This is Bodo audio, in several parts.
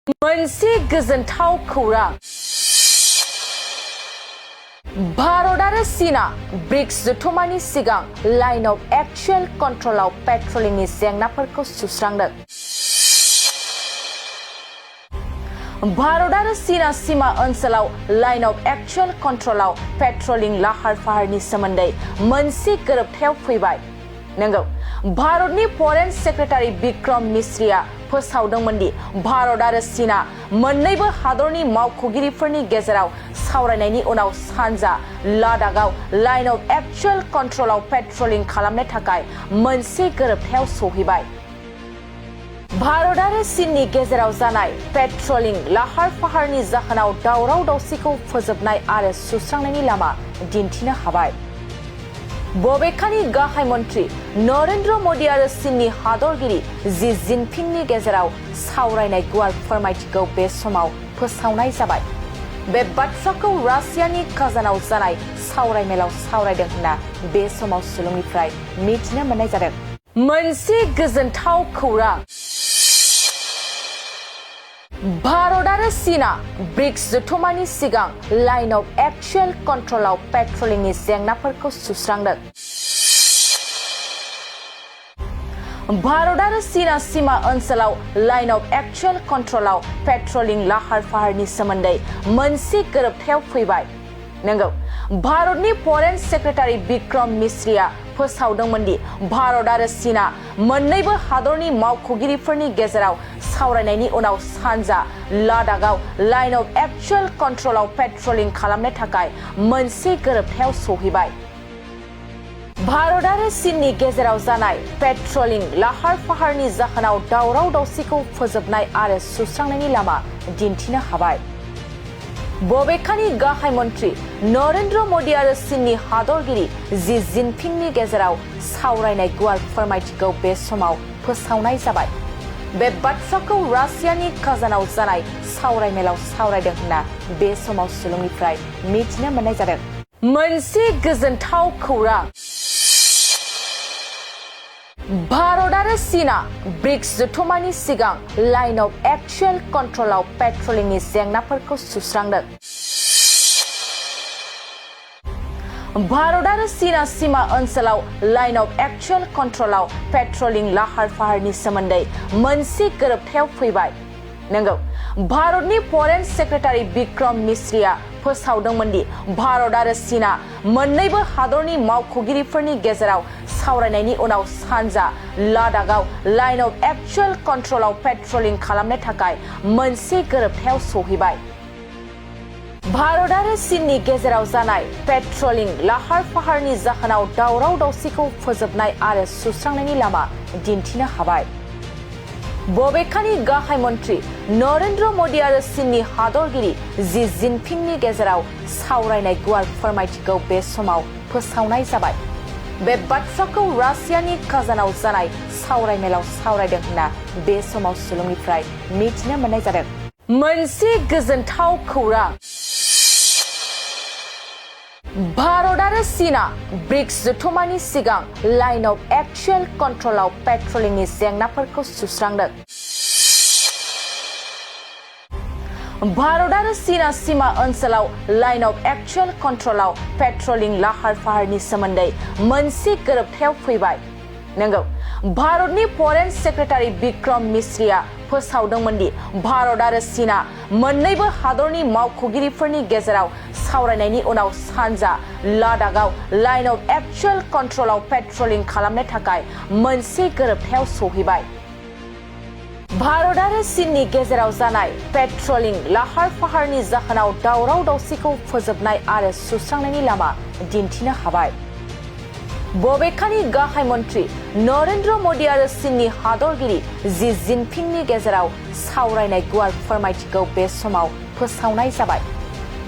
मोनसे गोजोनथाव खौरां भारत आरो चीनआ ब्रिक्स जथुम्मानि सिगां लाइन अफ एक्चुअल कंट्रोलाव पेट्रलिंनि जेंनाफोरखौ सुस्रांदों। भारत आरो चीनआ सीमा ओनसोलाव लाइन अफ एक्चुअल कंट्रोलाव पेट्रलिं लाहार फाहारनि सोमोन्दै मोनसे गोरोबथायाव फैबाय। नंगौ, भारतनि फरेन सेक्रेटारि बिक्रम मिश्रीआ फोसावदोंमोन दि भारत आरो चीनआ मोन्नैबो हादरनि मावख'गिरिफोरनि गेजेराव सावरायनायनि उनाव सानजा लादाखआव लाइन अफ एक्चुअल कंट्रोलाव पेट्रलिं खालामनो थाखाय मोनसे गोरोबथायाव सौहैबाय। भारत आरो चीननि गेजेराव जानाय पेट्रलिं लाहार फाहारनि जाहोनाव दावराव दावसिखौ फोजोबनाय आरो सुस्रांनायनि लामा दिन्थिनो हाबाय। बबेखानि गाहाय मन्त्रि नरेन्द्र मोदी आरो चीननि हादरगिरि जी जिनपिंनि गेजेराव सावरायनाय गुवार फोरमायथिखौ बे समाव फोसावनाय जाबाय। बे बाथ्राखौ रासियानि काजानाव जानाय सावरायमेलाव सावरायदों होनना बे समाव सुलुंनिफ्राय मिथिनो मोननाय जादों। मोनसे गोजोनथाव खौरां भारत आरो चीनआ ब्रिक्स जथुम्मानि सिगां लाइन अफ एक्चुअल कंट्रोलाव पेट्रलिंनि जेंनाफोरखौ सुस्रांदों। भारत आरो चीनआ सीमा ओनसोलाव लाइन अफ एक्चुअल कंट्रोलाव पेट्रलिं लाहार फाहारनि सोमोन्दै मोनसे गोरोबथायाव फैबाय। नंगौ, भारतनि फरेन सेक्रेटारि बिक्रम मिश्रीआ फोसावदोंमोन दि भारत आरो चीनआ मोन्नैबो हादरनि मावख'गिरिफोरनि गेजेराव सावरायनायनि उनाव सानजा लादाखआव लाइन अफ एक्चुअल कंट्रोलाव पेट्रलिं खालामनो थाखाय मोनसे गोरोबथायाव सौहैबाय। भारत आरो चीननि गेजेराव जानाय पेट्रलिं लाहार फाहारनि जाहोनाव दावराव दावसिखौ फोजोबनाय आरो सुस्रांनायनि लामा दिन्थिनो हाबाय। बबेखानि गाहाय मन्त्रि नरेन्द्र मोदी आरो चीननि हादरगिरि जी जिनपिंनि गेजेराव सावरायनाय गुवार फोरमायथिखौ बे समाव फोसावनाय जाबाय। बे बाथ्राखौ रासियानि काजानाव जानाय सावरायमेलाव सावरायदों होनना बे समाव सुलुंनिफ्राय मिथिनो मोननाय जादों। मोनसे गोजोनथाव खौरां भारत आरो चीनआ ब्रिक्स जथुम्मानि सिगां लाइन अफ एक्चुअल कंट्रोलाव पेट्रलिंनि जेंनाफोरखौ सुस्रांदों। भारत आरो चीनआ सीमा ओनसोलाव लाइन अफ एक्चुअल कंट्रोलाव पेट्रलिं लाहार फाहारनि सोमोन्दै मोनसे गोरोबथायाव फैबाय। नंगौ, भारतनि फरेन सेक्रेटारि बिक्रम मिश्रीआ फोसावदोंमोन दि भारत आरो चीनआ मोन्नैबो हादरनि मावख'गिरिफोरनि गेजेराव सावरायनायनि उनाव सानजा लादाखआव लाइन अफ एक्चुअल कंट्रोलाव पेट्रलिं खालामनो थाखाय मोनसे गोरोबथायाव सौहैबाय। भारत आरो चीननि गेजेराव जानाय पेट्रलिं लाहार फाहारनि जाहोनाव दावराव दावसिखौ फोजोबनाय आरो सुस्रांनायनि लामा दिन्थिनो हाबाय। बबेखानि गाहाय मन्त्रि नरेन्द्र मोदी आरो चीननि हादरगिरि जी जिनपिंनि गेजेराव सावरायनाय गुवार फोरमायथिखौ बे समाव फोसावनाय जाबाय। बे बाथ्राखौ रासियानि काजानाव जानाय सावरायमेलाव सावरायदों होनना बे समाव सुलुंनिफ्राय मिथिनो मोननाय जादों। मोनसे गोजोनथाव खौरां भारत आरो चीनआ ब्रिक्स जथुम्मानि सिगां लाइन अफ एक्चुअल कंट्रोलाव पेट्रलिंनि जेंनाफोरखौ सुस्रांदों। भारत आरो चीनआ सीमा ओनसोलाव लाइन अफ एक्चुअल कंट्रोलाव पेट्रलिं लाहार फाहारनि सोमोन्दै मोनसे गोरोबथायाव फैबाय। नंगौ, भारतनि फरेन सेक्रेटारि बिक्रम मिश्रीआ फोसावदोंमोन दि भारत आरो चीनआ मोन्नैबो हादरनि मावख'गिरिफोरनि गेजेराव सावरायनायनि उनाव सानजा लादाखआव लाइन अफ एक्चुअल कंट्रोलाव पेट्रलिं खालामनो थाखाय मोनसे गोरोबथायाव सौहैबाय। भारत आरो चीननि गेजेराव जानाय पेट्रलिं लाहार फाहारनि जाहोनाव दावराव दावसिखौ फोजोबनाय आरो सुस्रांनायनि लामा दिन्थिनो हाबाय। बबेखानि गाहाय मन्त्रि नरेन्द्र मोदी आरो चीननि हादरगिरि जी जिनपिंनि गेजेराव सावरायनाय गुवार फोरमायथिखौ बे समाव फोसावनाय जाबाय।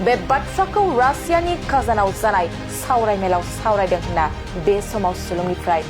बे बाथ्राखौ रासियानि काजानाव जानाय सावरायमेलाव सावरायदों होनना बे समाव सुलुंनिफ्राय